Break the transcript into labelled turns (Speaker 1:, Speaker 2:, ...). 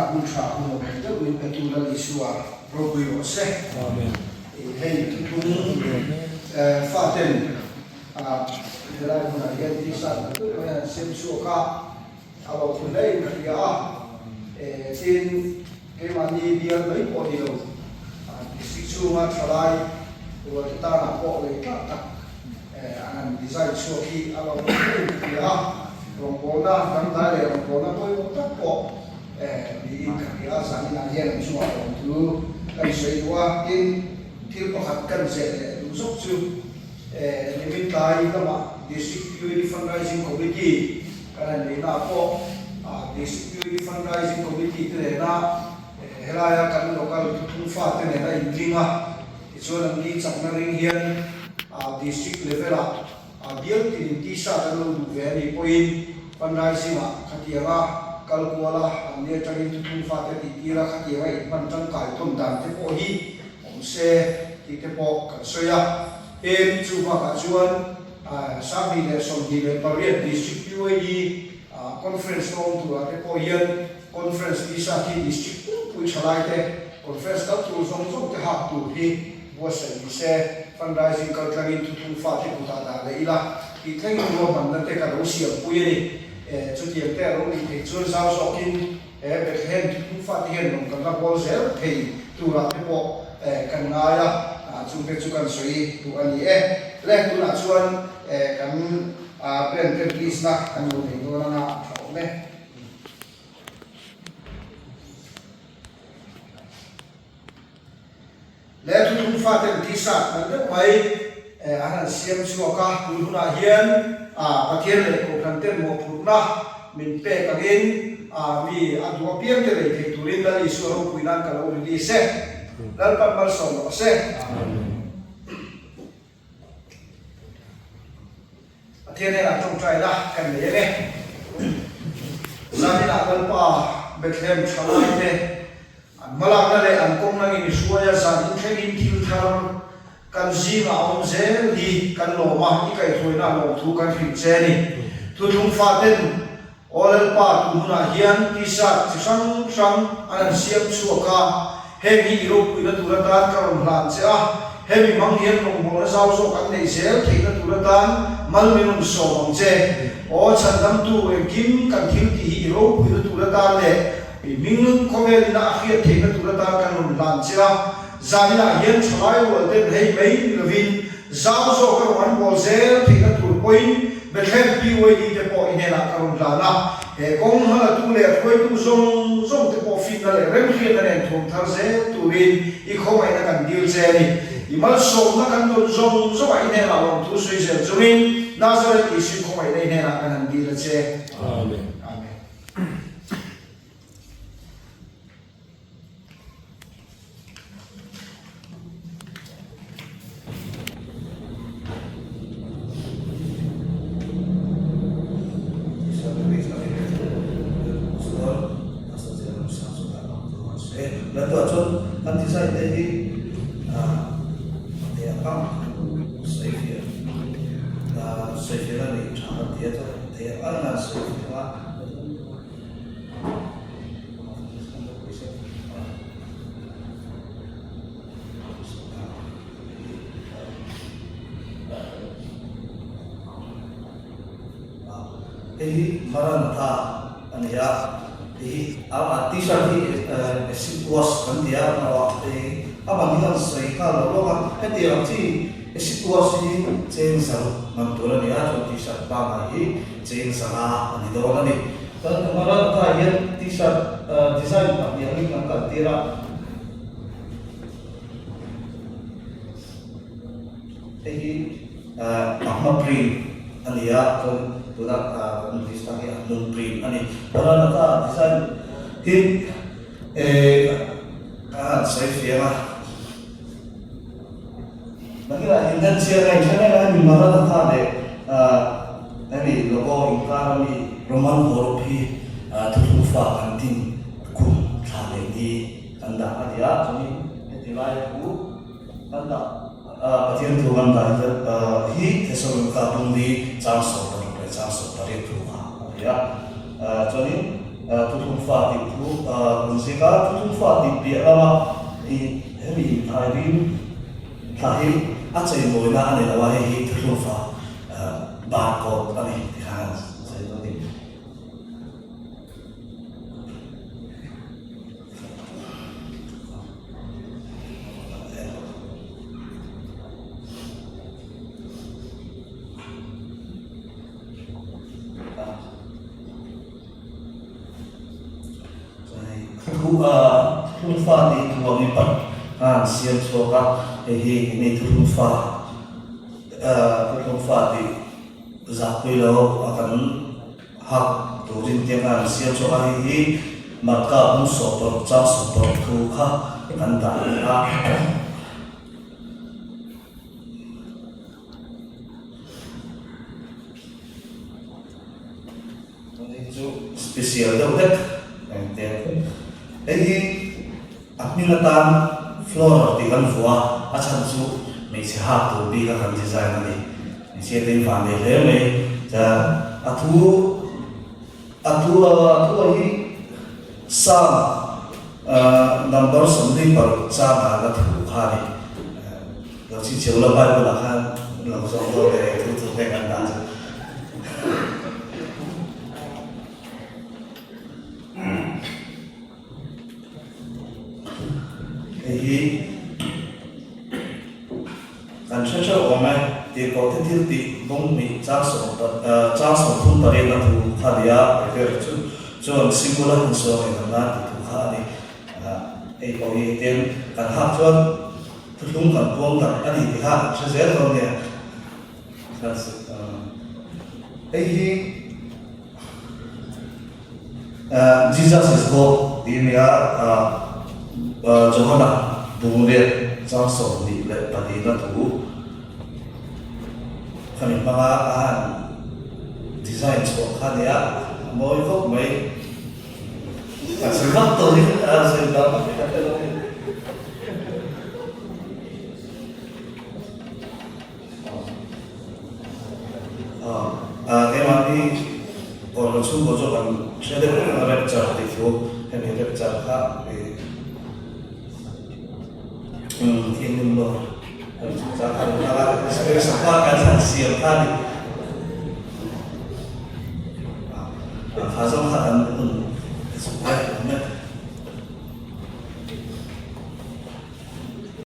Speaker 1: Zaninah hun tha hun awm deuh min petu Lal Isua ropui rawh se.
Speaker 2: Amen.
Speaker 1: Hei thuthlung faten helai hmunah hian t-shirt deuh deuh mai an siam chhuak a, a lo thu hle in ka hria a. Tin, keimahni bial mai pawh ni lo, district chhunga thalai rualte tanah pawh lei tlak tak an han design chhuak hi a lo thu hle in ka hria a. Rawngbawlna dangdai leh rawngbawlna pawimawh tak pawh niin ka hria a, zaninah hian an chungah lawmthu kan sawi duh a, tin thil pakhat kan zeh leh duh zawk chu nimin tlai lamah District PUD Fundraising Committee kan han neihnaah pawh District PUD Fundraising Committee te nena helaia kan local thuthlung fate nena intling a, tichuan an ni chakna ring hian District level-ah A bial tinin t-shirt an lo duh ve a nih pawhin fundraising-ah khatianga kal kual a, an ni atangin thuthlung fate tih tir a, khatianga inhman tangkai tawn dan te pawh hi awm se tih te pawh kan sawi a. Tin, chu bakah chuan 2028 District PYD Conference na awm turah te pawh hian Conference t-shirt hi District pumpui thalai te Conference kal tur zawng zawng te hak tur hi Buatsaih ni se, fundraising kal tlangin thuthlung fate kutah dah leh ila tih thlengin ruahmanna te ka lo siampui a ni. Chutiang te a lo nih theih chuan zau zawkin he Bethlehem thuthlung fate hian rawn kan la bawl zel thei turah te pawh kan ngai a, chungte chu kan sawi duh a ni e. Le, tunah chuan kan plan te release na kan lo nei dawn anga a tha awm e. Leh thuthlung faten t-shirt nalh deuh mai an han siam chhuak a, tun hunah hian Pathian leh Kohhran ten mawhphurhna min pek angin mi a duh apiang te lei thei turin Lal Isua ropui nan ka lo release e. Lalpan malsawm rawh se. Pathian hnenah tawngtaina kan nei ang e. Zaninah Lalpa Bethlehem thalaite an hmalakna leh an kawng nangin i hruai a, zan inthlengin thil thar kan zingah a awm zel hi kan lawm a, i kaihhruaina lawmthu kan hrilh che a ni. Thuthlung faten Aw Lalpa, tun hunah hian t-shirt chi hrang hrang an han siam chhuak a, heng hi i ropuina tur atan ka rawn hlan che a, hemi hmang hian rawngbawlna zau zawk an neih zel theihna tur atan mal min rawn sawm ang che. Aw Chhandamtu, engkim kan thil tih hi i ropuina tur atan leh i hming khawvel ina a hriat theihna tur atan kan rawn hlan che a, zaninah hian thalai rual ten hei mai ni lovin Zau zawk a rawn an bawl zel theihna tur pawhin Bethlehem PYD te pawh i hnenah ka rawn tlan a, he kawng hmalatu leh hruaitu zawng zawng te pawh finna leh remhriatna nen thuam thar zel turin i khawngaihna kan dil che a ni. I malsawmna kan dawn zawng zawngah i hnenah lawmthu sawi zel chungin Nazareth Isui khawngaihna i hnenah kan han dil a che.
Speaker 2: Amen.
Speaker 1: Amen.
Speaker 3: Kan design te hi sawi fiah a nih tha kan ti a chuan thei ang ang sawi fiah a. Hei hi Maranatha a ni a, hei hi a t-shirt hi acid wash kan ti a, hei a man hi an sawi nghal lo lawk a, hetiang ang chi acid wash hi cheng zal man tur a ni a, chuan t-shirt pangngai hi cheng zala a ni dawn a ni. Kan Maranatha hian t-shirt design pahnih angin kan kaltir a. Hei hi a hma print a ni a, chuan tuna kan release tak hi a hnung print a ni. Maranatha design hi ka han sawi fiang a. Nakinah indan chiang a inhre reng a, hemi Maranatha leh hemi logo inkar ami Roman hawrawp hi thuthlung fa kan tin kum thla leh ni kan dah a ni a, chuanin heti lai thu kan dah Pathian thu kan dah hi Thesalonika bung li chang 16 leh chang 18 thu kha a ni a, chuanin. Thuthlung fa tih thu kan ziak a, Thuthlung fa tih piah lama ih hemi inthai rim thla hi a cheimawina a ni lo a, hei hi Thuthlung fa barcode a ni ti khan an sawi dawn a ni. Thuthlung fa tih thu ang in a han siam chhuak a, hei hi enge thuthlung fa thuthlung fa tih zahpui lo a kan hak turin te khan an siam chhuak a, hei hi Marka bung sawmparuk chang 80 thu kha kan dah leh a. Hei chu special deuh hlek eng te hei hi a hming atan floral tih kan vuah a, a chhan chu hmeichhe hak tur bik a kan design a ni. Hmeichhia te hi van nei hle mai chuan a thu a thu a thu a hi Psalm number 26 chang ah la thu kha a ni. Lo chhinchhiah ula Bible ah khan lo zawng dawn leh thu chu heng an dah chu. Hei hi kan hre theuh awm e, tirhkoh te thil tih bawng hnih chang 38 a thu kha a ni a, Peter chu chuan sikul a han sawi ngei nan tih thu kha a ni. Hei pawh hi hetiang kan hak chuan thuthlung kan puang tak a ni tih kha kan hre zel dawn nia. Hei hi Jesus is God tih a ni a, Johana bungriat chang 24 na thu khami hmanga a han design chhuah kha a ni a, a mawi khawp mai. A sawi vak tawh hi a sawi vak vak hi ka hre lo. Keimahni kawrlo chhungkaw chu kan hre deuh reng a rapture tih thu hemi rapture kha thianghlim lo kan chungchang kha a ni a, special kha kan siam kha a ni.